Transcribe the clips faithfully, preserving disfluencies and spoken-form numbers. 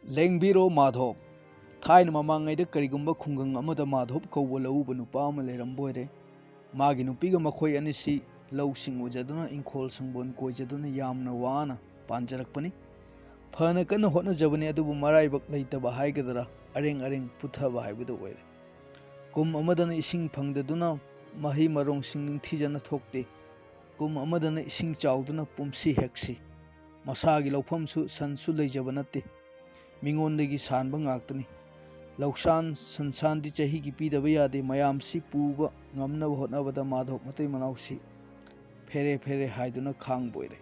ꯂꯦꯡꯕꯤꯔꯣ ꯃꯥꯙꯣꯞ꯫ ꯊꯥꯏꯅ ꯃꯃꯥꯡꯉꯩꯗ ꯀꯔꯤꯒꯨꯝꯕ ꯈꯨꯡꯒꯪ ꯑꯃꯗ ꯃꯥꯙꯣꯞ ꯀꯧꯕ ꯂꯧꯎꯕ ꯅꯨꯄꯥ ꯑꯃ ꯂꯩꯔꯝꯕ ꯑꯣꯏꯔꯦ꯫ ꯃꯥꯒꯤ ꯅꯨꯄꯤꯒ ꯃꯈꯣꯏ ꯑꯅꯤꯁꯤ ꯂꯧꯁꯤꯡ ꯎꯖꯗꯨꯅ, ꯏꯪꯈꯣꯜ ꯁꯪꯕꯣꯜ ꯀꯣꯏꯖꯗꯨꯅ ꯌꯥꯝꯅ ꯋꯥꯅ ꯄꯥꯟꯖꯔꯛꯄꯅꯤ꯫ ꯐꯅ ꯀꯟꯅ ꯍꯣꯠꯅꯖꯕꯅꯤ, ꯑꯗꯨꯕꯨ ꯃꯔꯥꯏꯕꯛ ꯂꯩꯇꯕ ꯍꯥꯏꯒꯗ꯭ꯔꯥ, ꯑꯔꯦꯡ ꯑꯔꯦꯡ ꯄꯨꯊꯕ ꯍꯥꯏꯕꯗꯨ ꯑꯣꯏꯔꯦ꯫ ꯀꯨꯝ ꯑꯃꯗꯅ ꯏꯁꯤꯡ ꯐꯪꯗꯗꯨꯅ ꯃꯍꯩ ꯃꯔꯣꯡꯁꯤꯡ ꯅꯤꯡꯊꯤꯖꯅ ꯊꯣꯛꯇꯦ꯫ ꯀꯨꯝ ꯑꯃꯗꯅ ꯏꯁꯤꯡ ꯆꯥꯎꯗꯨꯅ ꯄꯨꯝꯁꯤ ꯍꯦꯛꯁꯤ꯫ ꯃꯁꯥꯒꯤ ꯂꯧꯐꯝꯁꯨ ꯁꯟꯁꯨ ꯂꯩꯖꯕ ꯅꯠꯇꯦ꯫ ꯃꯤꯉꯣꯟꯗꯒꯤ ꯁꯥꯟꯕ ꯉꯥꯛꯇꯅꯤ꯫ ꯂꯧꯁꯥꯟ ꯁꯟꯁꯥꯟꯗꯤ ꯆꯍꯤꯒꯤ ꯄꯤꯗꯕ ꯌꯥꯗꯦ꯫ ꯃꯌꯥꯝꯁꯤ ꯄꯨꯕ ꯉꯝꯅꯕ ꯍꯣꯠꯅꯕꯗ ꯃꯥꯙꯣꯞ ꯃꯇꯩ ꯃꯅꯥꯎꯁꯤ ꯐꯦꯔꯦ ꯐꯦꯔꯦ ꯍꯥꯏꯗꯨꯅ ꯈꯥꯡꯕ ꯑꯣꯏꯔꯦ꯫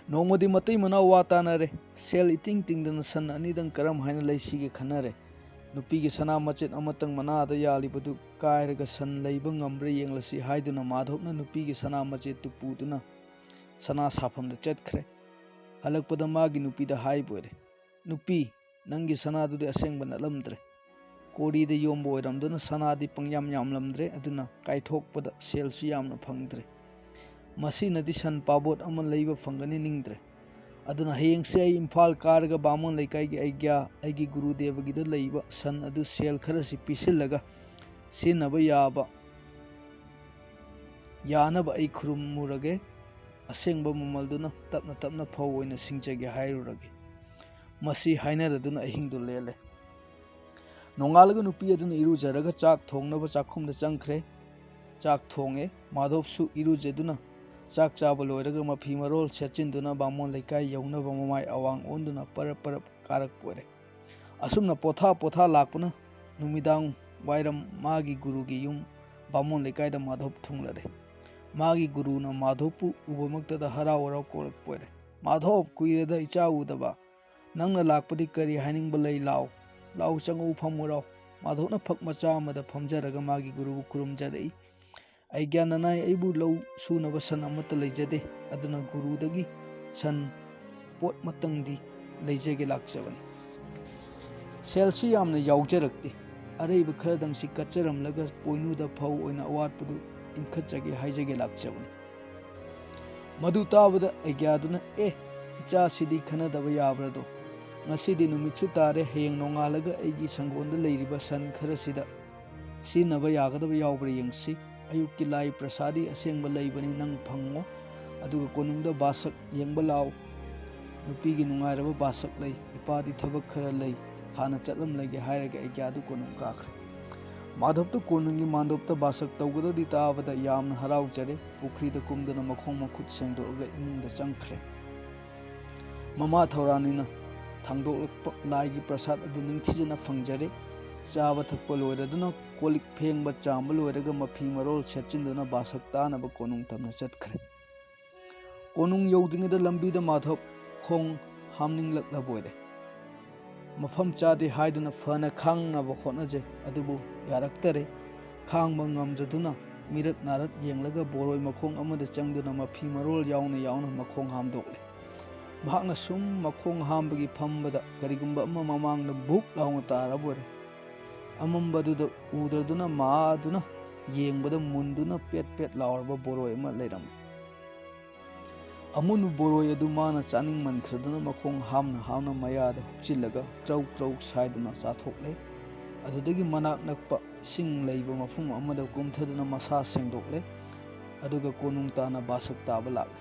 ꯅꯣꯡꯃꯗꯤ ꯃꯇꯩ ꯃꯅꯥꯎ ꯋꯥ ꯇꯥꯅꯔꯦ꯫ ꯁꯦꯜ ꯏꯇꯤꯡ ꯇꯤꯡꯗꯅ ꯁꯟ ꯑꯅꯤꯗꯪ ꯀꯔꯝ ꯍꯥꯏꯅ ꯂꯩꯁꯤꯒꯦ ꯈꯟꯅꯔꯦ꯫ ꯅꯨꯄꯤꯒꯤ ꯁꯅꯥ ꯃꯆꯦꯠ ꯑꯃꯇꯪ ꯃꯅꯥꯗ ꯌꯥꯜꯂꯤꯕꯗꯨ ꯀꯥꯏꯔꯒ ꯁꯟ ꯂꯩꯕ ꯉꯝꯕ꯭ꯔꯥ ꯌꯦꯡꯂꯁꯤ ꯍꯥꯏꯗꯨꯅ ꯃꯥꯙꯣꯞꯅ ꯅꯨꯄꯤꯒꯤ ꯁꯅꯥ ꯃꯆꯦꯠꯇꯨ ꯄꯨꯗꯨꯅ ꯁꯅꯥ ꯁꯥꯐꯝꯗ ꯆꯠꯈ꯭ꯔꯦ꯫ ꯍꯜꯂꯛꯄꯗ ꯃꯥꯒꯤ ꯅꯨꯄꯤꯗ ꯍꯥꯏꯕ ꯑꯣꯏꯔꯦ, "ꯅꯨꯄꯤ, ꯅꯪꯒꯤ ꯁꯅꯥꯗꯨꯗꯤ ꯑꯁꯦꯡꯕ ꯅꯠꯂꯝꯗ꯭ꯔꯦ꯫ ꯀꯣꯔꯤꯗ ꯌꯣꯝꯕ ꯑꯣꯏꯔꯝꯗꯨꯅ ꯁꯅꯥꯗꯤ ꯄꯪꯌꯥꯝ ꯌꯥꯝꯂꯝꯗ꯭ꯔꯦ, ꯑꯗꯨꯅ ꯀꯥꯏꯊꯣꯛꯄꯗ ꯁꯦꯜꯁꯨ ꯌꯥꯝꯅ ꯐꯪꯗ꯭ꯔꯦ꯫ ꯃꯁꯤꯅꯗꯤ ꯁꯟ ꯄꯥꯕꯣꯠ ꯑꯃ ꯂꯩꯕ ꯐꯪꯒꯅꯤ ꯅꯤꯡꯗ꯭ꯔꯦ꯫ ꯑꯗꯨꯅ ꯍꯌꯦꯡꯁꯦ ꯑꯩ ꯏꯝꯐꯥꯜ ꯀꯥꯔꯒ ꯕꯥꯃꯣꯟ ꯂꯩꯀꯥꯏꯒꯤ ꯑꯩꯒ꯭ꯌꯥ, ꯑꯩꯒꯤ ꯒꯨꯔꯨꯗꯦꯕꯒꯤꯗ ꯂꯩꯕ ꯁꯟ ꯑꯗꯨ ꯁꯦꯜ ꯈꯔꯁꯤ ꯄꯤꯁꯤꯜꯂꯒ ꯁꯤꯖꯤꯟꯅꯕ ꯌꯥꯕ, ꯌꯥꯅꯕ ꯑꯩ ꯈꯨꯔꯨꯝꯃꯨꯔꯒꯦ꯫ ꯑꯁꯦꯡꯕ ꯃꯃꯜꯗꯨꯅ ꯇꯞꯅ ꯇꯞꯅ ꯐꯧ ꯑꯣꯏꯅ ꯁꯤꯡꯖꯒꯦ" ꯍꯥꯏꯔꯨꯔꯒꯦ꯫ ꯃꯁꯤ ꯍꯥꯏꯅꯔꯗꯨꯅ ꯑꯍꯤꯡꯗꯨ ꯂꯦꯜꯂꯦ꯫ ꯅꯣꯡꯉꯥꯜꯂꯒ ꯅꯨꯄꯤ ꯑꯗꯨꯅ ꯏꯔꯨꯖꯔꯒ ꯆꯥꯛ ꯊꯣꯡꯅꯕ ꯆꯥꯛꯈꯨꯝꯗ ꯆꯪꯈ꯭ꯔꯦ꯫ ꯆꯥꯛ ꯊꯣꯡꯉꯦ꯫ ꯃꯥꯙꯣꯞꯁꯨ ꯏꯔꯨꯖꯗꯨꯅ ꯆꯥꯛ ꯆꯥꯕ ꯂꯣꯏꯔꯒ ꯃꯐꯤ ꯃꯔꯣꯜ ꯁꯦꯠꯆꯤꯟꯗꯨꯅ ꯕꯥꯃꯣꯟ ꯂꯩꯀꯥꯏ ꯌꯧꯅꯕ ꯃꯃꯥꯏ ꯑꯋꯥꯡ ꯑꯣꯟꯗꯨꯅ ꯄꯔꯞ ꯄꯔꯞ ꯀꯥꯔꯛꯄ ꯑꯣꯏꯔꯦ꯫ ꯑꯁꯨꯝꯅ ꯄꯣꯊꯥ ꯄꯣꯊꯥ ꯂꯥꯛꯄꯅ ꯅꯨꯃꯤꯗꯥꯡ ꯋꯥꯏꯔꯝ ꯃꯥꯒꯤ ꯒꯨꯔꯨꯒꯤ ꯌꯨꯝ ꯕꯥꯃꯣꯟ ꯂꯩꯀꯥꯏꯗ ꯃꯥꯙꯣꯞ ꯊꯨꯡꯂꯔꯦ꯫ ꯃꯥꯒꯤ ꯒꯨꯔꯨꯅ ꯃꯥꯙꯣꯞꯄꯨ ꯎꯕꯃꯛꯇꯗ ꯍꯔꯥꯎ ꯍꯔꯥꯎ ꯀꯧꯔꯛꯄ ꯑꯣꯏꯔꯦ, "ꯃꯥꯙꯣꯞ, ꯀꯨꯏꯔꯦꯗ ꯏꯆꯥ ꯎꯗꯕ꯫ ꯅꯪꯅ ꯂꯥꯛꯄꯗꯤ ꯀꯔꯤ ꯍꯥꯏꯅꯤꯡꯕ ꯂꯩ? ꯂꯥꯎ, ꯂꯥꯎ, ꯆꯪꯉꯛꯎ, ꯐꯝꯃꯨ ꯂꯥꯎ꯫" ꯃꯥꯙꯣꯞꯅ ꯐꯛ ꯃꯆꯥ ꯑꯃꯗ ꯐꯝꯖꯔꯒ ꯃꯥꯒꯤ ꯒꯨꯔꯨꯕꯨ ꯈꯨꯔꯨꯝꯖꯔꯛꯏ꯫ "ꯑꯩꯒ꯭ꯌꯥ ꯅꯅꯥꯏ, ꯑꯩꯕꯨ ꯂꯧ ꯁꯨꯅꯕ ꯁꯟ ꯑꯃꯠꯇ ꯂꯩꯖꯗꯦ, ꯑꯗꯨꯅ ꯒꯨꯔꯨꯗꯒꯤ ꯁꯟ ꯄꯣꯠ ꯑꯃꯇꯪꯗꯤ ꯂꯩꯖꯒꯦ ꯂꯥꯛꯆꯕꯅꯤ꯫ ꯁꯦꯜꯁꯨ ꯌꯥꯝꯅ ꯌꯥꯎꯖꯔꯛꯇꯦ, ꯑꯔꯩꯕ ꯈꯔꯗꯪꯁꯤ ꯀꯠꯆꯔꯝꯂꯒ ꯄꯣꯏꯅꯨꯗ ꯐꯧ ꯑꯣꯏꯅ ꯑꯋꯥꯠꯄꯗꯨ ꯏꯟꯈꯠꯆꯒꯦ ꯍꯥꯏꯖꯒꯦ ꯂꯥꯛꯆꯕꯅꯤ꯫" ꯃꯗꯨ ꯇꯥꯕꯗ ꯑꯩꯒ꯭ꯌꯥꯗꯨꯅ, "ꯑꯦ, ꯏꯆꯥꯁꯤꯗꯤ ꯈꯟꯅꯗꯕ ꯌꯥꯕ꯭ꯔꯗꯣ? ꯉꯁꯤꯗꯤ ꯅꯨꯃꯤꯠꯁꯨ ꯇꯥꯔꯦ, ꯍꯌꯦꯡ ꯅꯣꯡꯉꯥꯜꯂꯒ ꯑꯩꯒꯤ ꯁꯪꯒꯣꯟꯗ ꯂꯩꯔꯤꯕ ꯁꯟ ꯈꯔꯁꯤꯗ ꯁꯤꯖꯤꯟꯅꯕ ꯌꯥꯒꯗꯕ ꯌꯥꯎꯕ꯭ꯔꯥ ꯌꯦꯡꯁꯤ꯫ ꯑꯌꯨꯛꯀꯤ ꯂꯥꯏ ꯄ꯭ꯔꯁꯥꯗꯤ ꯑꯁꯦꯡꯕ ꯂꯩꯕꯅꯤ, ꯅꯪ ꯐꯪꯉꯣ꯫ ꯑꯗꯨꯒ ꯀꯣꯅꯨꯡꯗ ꯕꯥꯁꯛ ꯌꯦꯡꯕ ꯂꯥꯛꯑꯣ꯫ ꯅꯨꯄꯤꯒꯤ ꯅꯨꯡꯉꯥꯏꯔꯕ ꯕꯥꯁꯛ ꯂꯩ꯫ ꯏꯄꯥꯗꯤ ꯊꯕꯛ ꯈꯔ ꯂꯩ, ꯍꯥꯟꯅ ꯆꯠꯂꯝꯂꯒꯦ ꯍꯥꯏꯔꯒ ꯑꯩꯒ꯭ꯌꯥꯗꯨ ꯀꯣꯅꯨꯡ ꯀꯥꯈ꯭ꯔꯦ꯫ ꯃꯥꯙꯕꯇ ꯀꯣꯅꯨꯡꯒꯤ ꯃꯥꯟꯗꯣꯞꯇ ꯕꯥꯁꯛ ꯇꯧꯒꯗꯧꯗꯤ ꯇꯥꯕꯗ ꯌꯥꯝꯅ ꯍꯔꯥꯎꯖꯔꯦ꯫ ꯄꯨꯈ꯭ꯔꯤꯗ ꯀꯨꯝꯗꯨꯅ ꯃꯈꯣꯡ ꯃꯈꯨꯠ ꯁꯦꯡꯗꯣꯛꯑꯒ ꯏꯃꯨꯡꯗ ꯆꯪꯈ꯭ꯔꯦ꯫ ꯃꯃꯥ ꯊꯧꯔꯥꯅꯤꯅ ꯊꯥꯡꯗꯣꯛꯂꯛꯄ ꯂꯥꯏꯒꯤ ꯄ꯭ꯔꯁꯥꯗ ꯑꯗꯨ ꯅꯤꯡꯊꯤꯖꯅ ꯐꯪꯖꯔꯦ꯫ ꯆꯥꯕ ꯊꯛꯄ ꯂꯣꯏꯔꯗꯨꯅ ꯀꯣꯜ ꯂꯤꯛ ꯐꯦꯡꯕ ꯆꯥꯝꯕ ꯂꯣꯏꯔꯒ ꯃꯐꯤ ꯃꯔꯣꯜ ꯁꯦꯠꯆꯤꯟꯗꯨꯅ ꯕꯥꯁꯛ ꯇꯥꯅꯕ ꯀꯣꯅꯨꯡ ꯇꯝꯅ ꯆꯠꯈ꯭ꯔꯦ꯫ ꯀꯣꯅꯨꯡ ꯌꯧꯗ꯭ꯔꯤꯉꯩꯗ ꯂꯝꯕꯤꯗ ꯃꯥꯙꯕ ꯈꯣꯡ ꯍꯥꯝꯅꯤꯡꯂꯛꯂꯕ ꯑꯣꯏꯔꯦ꯫ ꯃꯐꯝ ꯆꯥꯗꯦ ꯍꯥꯏꯗꯨꯅ ꯐꯅ ꯈꯥꯡꯅꯕ ꯍꯣꯠꯅꯖꯩ, ꯑꯗꯨꯕꯨ ꯌꯥꯔꯛꯇꯔꯦ꯫ ꯈꯥꯡꯕ ꯉꯝꯖꯗꯨꯅ ꯃꯤꯔꯠ ꯅꯥꯔꯠ ꯌꯦꯡꯂꯒ ꯕꯣꯔꯣꯏ ꯃꯈꯣꯡ ꯑꯃꯗ ꯆꯪꯗꯨꯅ ꯃꯐꯤ ꯃꯔꯣꯜ ꯌꯥꯎꯅ ꯌꯥꯎꯅ ꯃꯈꯣꯡ ꯍꯥꯝꯗꯣꯛꯂꯦ꯫ ꯃꯍꯥꯛꯅ ꯁꯨꯝ ꯃꯈꯣꯡ ꯍꯥꯝꯕꯒꯤ ꯐꯝꯕꯗ ꯀꯔꯤꯒꯨꯝꯕ ꯑꯃ ꯃꯃꯥꯡꯗ ꯕꯨꯛ ꯂꯥꯎꯅ ꯇꯥꯔꯕ ꯑꯣꯏꯔꯦ꯫ ꯑꯃꯝꯕꯗꯨꯗ ꯎꯗ꯭ꯔꯗꯨꯅ ꯃꯥꯗꯨꯅ ꯌꯦꯡꯕꯗ ꯃꯨꯟꯗꯨꯅ ꯄꯦꯠ ꯄꯦꯠ ꯂꯥꯎꯔꯕ ꯕꯣꯔꯣꯏ ꯑꯃ ꯂꯩꯔꯝꯃꯤ꯫ ꯑꯃꯨꯟꯕ ꯕꯣꯔꯣꯏ ꯑꯗꯨ ꯃꯥꯅ ꯆꯥꯅꯤꯡꯃꯟꯈ꯭ꯔꯗꯨꯅ ꯃꯈꯣꯡ ꯍꯥꯝꯅ ꯍꯥꯝꯅ ꯃꯌꯥꯗ ꯍꯨꯛꯆꯤꯜꯂꯒ ꯀ꯭ꯔꯧ ꯀ꯭ꯔꯧ ꯁꯥꯏꯗꯨꯅ ꯆꯥꯊꯣꯛꯂꯦ꯫ ꯑꯗꯨꯗꯒꯤ ꯃꯅꯥꯛ ꯅꯛꯄ ꯏꯁꯤꯡ ꯂꯩꯕ ꯃꯐꯝ ꯑꯃꯗ ꯀꯨꯝꯊꯗꯨꯅ ꯃꯁꯥ ꯁꯦꯡꯗꯣꯛꯂꯦ꯫ ꯑꯗꯨꯒ ꯀꯣꯅꯨꯡ ꯇꯥꯅ ꯕꯥꯁꯛ ꯇꯥꯕ ꯂꯥꯛꯂꯦ꯫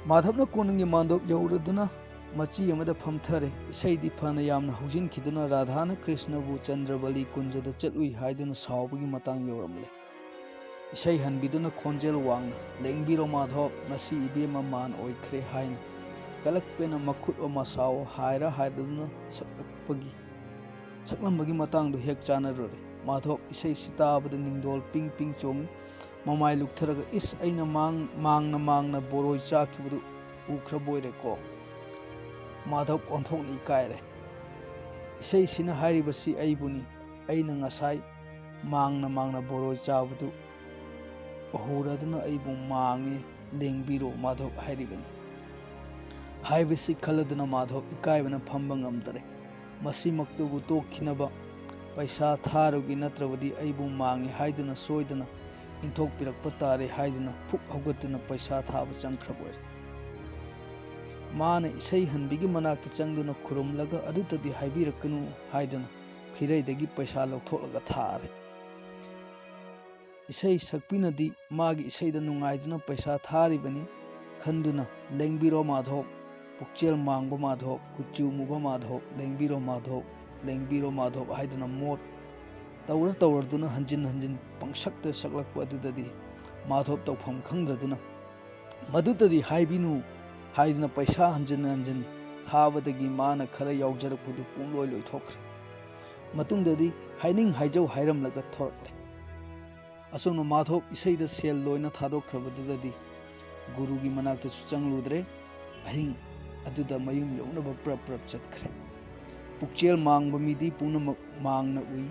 ꯃꯥꯙꯕꯅ ꯀꯣꯅꯨꯡꯒꯤ ꯃꯥꯟꯗꯣꯞ ꯌꯧꯔꯗꯨꯅ ꯃꯆꯤ ꯑꯃꯗ ꯐꯝꯊꯔꯦ꯫ ꯏꯁꯩꯗꯤ ꯐꯅ ꯌꯥꯝꯅ ꯍꯧꯖꯤꯟꯈꯤꯗꯨꯅ ꯔꯥꯙꯥꯅ ꯀ꯭ꯔꯤꯁꯅꯕꯨ ꯆꯟꯗ꯭ꯔꯕꯂꯤ ꯀꯨꯟꯖꯗ ꯆꯠꯂꯨꯏ ꯍꯥꯏꯗꯨꯅ ꯁꯥꯎꯕꯒꯤ ꯃꯇꯥꯡ ꯌꯧꯔꯝꯂꯦ꯫ ꯏꯁꯩ ꯍꯟꯕꯤꯗꯨꯅ ꯈꯣꯟꯖꯦꯜ ꯋꯥꯡꯅ, "ꯂꯦꯡꯕꯤꯔꯣ ꯃꯥꯙꯕ, ꯉꯁꯤ ꯏꯕꯦꯝꯃ ꯃꯥꯟ ꯑꯣꯏꯈ꯭ꯔꯦ" ꯍꯥꯏꯅ ꯀꯂꯛꯄꯦꯅ ꯃꯈꯨꯠ ꯑꯃ ꯁꯥꯎ ꯍꯥꯏꯔ ꯍꯥꯏꯗꯨꯅ ꯁꯛꯂꯛꯄꯒꯤ, ꯁꯛꯂꯝꯕꯒꯤ ꯃꯇꯥꯡꯗꯨ ꯍꯦꯛ ꯆꯥꯟꯅꯔꯨꯔꯦ꯫ ꯃꯥꯙꯕ ꯏꯁꯩꯁꯤ ꯇꯥꯕꯗ ꯅꯤꯡꯗꯣꯜ ꯄꯤꯡ ꯄꯤꯡ ꯆꯣꯡꯉꯤ꯫ ꯃꯃꯥꯏ ꯂꯨꯛꯊꯔꯒ, "ꯏꯁ, ꯑꯩꯅ ꯃꯥꯡ-, ꯃꯥꯡꯅ ꯃꯥꯡꯅ ꯕꯣꯔꯣꯏ ꯆꯥꯈꯤꯕꯗꯨ ꯎꯈ꯭ꯔꯕ ꯑꯣꯏꯔꯦꯀꯣ?" ꯃꯥꯙꯕ ꯑꯣꯟꯊꯣꯛꯅ ꯏꯀꯥꯏꯔꯦ꯫ "ꯏꯁꯩꯁꯤꯅ ꯍꯥꯏꯔꯤꯕꯁꯤ ꯑꯩꯕꯨꯅꯤ꯫ ꯑꯩꯅ ꯉꯁꯥꯏ ꯃꯥꯡꯅ ꯃꯥꯡꯅ ꯕꯣꯔꯣꯏ ꯆꯥꯕꯗꯨ ꯎꯍꯧꯔꯗꯨꯅ ꯑꯩꯕꯨ ꯃꯥꯡꯉꯤ, ꯂꯦꯡꯕꯤꯔꯣ" ꯃꯥꯙꯕ ꯍꯥꯏꯔꯤꯕꯅꯤ꯫ ꯍꯥꯏꯕꯁꯤ ꯈꯜꯂꯗꯨꯅ ꯃꯥꯙꯕ ꯏꯀꯥꯏꯕꯅ ꯐꯝꯕ ꯉꯝꯗꯔꯦ꯫ ꯃꯁꯤꯃꯛꯇꯕꯨ ꯇꯣꯛꯈꯤꯅꯕ ꯄꯩꯁꯥ ꯊꯥꯔꯨꯒꯦ, ꯅꯠꯇ꯭ꯔꯕꯗꯤ ꯑꯩꯕꯨ ꯃꯥꯡꯉꯤ ꯍꯥꯏꯗꯨꯅ ꯁꯣꯏꯗꯅ ꯏꯟꯊꯣꯛꯄꯤꯔꯛꯄ ꯇꯥꯔꯦ ꯍꯥꯏꯗꯨꯅ ꯐꯨꯛ ꯍꯧꯒꯠꯇꯨꯅ ꯄꯩꯁꯥ ꯊꯥꯕ ꯆꯪꯈ꯭ꯔꯕ ꯑꯣꯏꯔꯦ꯫ ꯃꯥꯅ ꯏꯁꯩ ꯍꯟꯕꯤꯒꯤ ꯃꯅꯥꯛꯇ ꯆꯪꯗꯨꯅ ꯈꯨꯔꯨꯝꯂꯒ, "ꯑꯗꯨꯇꯗꯤ ꯍꯥꯏꯕꯤꯔꯛꯀꯅꯨ" ꯍꯥꯏꯗꯨꯅ ꯐꯤꯔꯩꯗꯒꯤ ꯄꯩꯁꯥ ꯂꯧꯊꯣꯛꯂꯒ ꯊꯥꯔꯦ꯫ ꯏꯁꯩ ꯁꯛꯄꯤꯅꯗꯤ ꯃꯥꯒꯤ ꯏꯁꯩꯗ ꯅꯨꯡꯉꯥꯏꯗꯨꯅ ꯄꯩꯁꯥ ꯊꯥꯔꯤꯕꯅꯤ ꯈꯟꯗꯨꯅ, "ꯂꯦꯡꯕꯤꯔꯣ ꯃꯥꯙꯣꯞ, ꯄꯨꯛꯆꯦꯜ ꯃꯥꯡꯕ ꯃꯥꯙꯣꯞ, ꯀꯨꯆꯨ ꯃꯨꯕ ꯃꯥꯙꯣꯞ, ꯂꯦꯡꯕꯤꯔꯣ ꯃꯥꯙꯣꯞ, ꯂꯦꯡꯕꯤꯔꯣ ꯃꯥꯙꯣꯞ" ꯍꯥꯏꯗꯨꯅ ꯃꯣꯠ ꯇꯧꯔ ꯇꯧꯔꯗꯨꯅ ꯍꯟꯖꯤꯟ ꯍꯟꯖꯤꯟ ꯄꯪꯁꯛꯇ ꯁꯛꯂꯛꯄ ꯑꯗꯨꯗꯗꯤ ꯃꯥꯙꯣꯞ ꯇꯧꯐꯝ ꯈꯪꯗꯗꯨꯅ, "ꯃꯗꯨꯇꯗꯤ ꯍꯥꯏꯕꯤꯅꯨ" ꯍꯥꯏꯗꯨꯅ ꯄꯩꯁꯥ ꯍꯟꯖꯤꯟ ꯍꯟꯖꯤꯟ ꯊꯥꯕꯗꯒꯤ ꯃꯥꯅ ꯈꯔ ꯌꯥꯎꯖꯔꯛꯄꯗꯨ ꯄꯨꯡꯂꯣꯏ ꯂꯣꯏꯊꯣꯛꯈ꯭ꯔꯦ꯫ ꯃꯇꯨꯡꯗꯗꯤ ꯍꯥꯏꯅꯤꯡ ꯍꯥꯏꯖꯧ ꯍꯥꯏꯔꯝꯂꯒ ꯊꯣꯔꯛꯂꯦ꯫ ꯑꯁꯨꯝꯅ ꯃꯥꯙꯣꯞ ꯏꯁꯩꯗ ꯁꯦꯜ ꯂꯣꯏꯅ ꯊꯥꯗꯣꯛꯈ꯭ꯔꯕꯗꯨꯗꯗꯤ ꯒꯨꯔꯨꯒꯤ ꯃꯅꯥꯛꯇꯁꯨ ꯆꯪꯂꯨꯗ꯭ꯔꯦ꯫ ꯑꯍꯤꯡ ꯑꯗꯨꯗ ꯃꯌꯨꯝ ꯌꯧꯅꯕ ꯄ꯭ꯔꯞ ꯄ꯭ꯔꯞ ꯆꯠꯈ꯭ꯔꯦ꯫ ꯄꯨꯛꯆꯦꯜ ꯃꯥꯡꯕ ꯃꯤꯗꯤ ꯄꯨꯝꯅꯃꯛ ꯃꯥꯡꯅ ꯎꯏ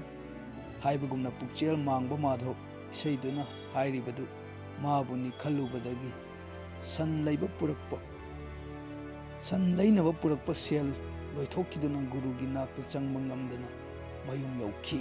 ꯍꯥꯏꯕꯒꯨꯝꯅ, ꯄꯨꯛꯆꯦꯜ ꯃꯥꯡꯕ ꯃꯥꯙꯣꯞ ꯏꯁꯩꯗꯨꯅ ꯍꯥꯏꯔꯤꯕꯗꯨ ꯃꯥꯕꯨꯅꯤ ꯈꯜꯂꯨꯕꯗꯒꯤ ꯁꯟ ꯂꯩꯕ ꯄꯨꯔꯛꯄ, ꯁꯟ ꯂꯩꯅꯕ ꯄꯨꯔꯛꯄ ꯁꯦꯜ ꯂꯣꯏꯊꯣꯛꯈꯤꯗꯨꯅ ꯒꯨꯔꯨꯒꯤ ꯅꯥꯛꯇ ꯆꯪꯕ ꯉꯝꯗꯅ ꯃꯌꯨꯝ ꯌꯧꯈꯤ꯫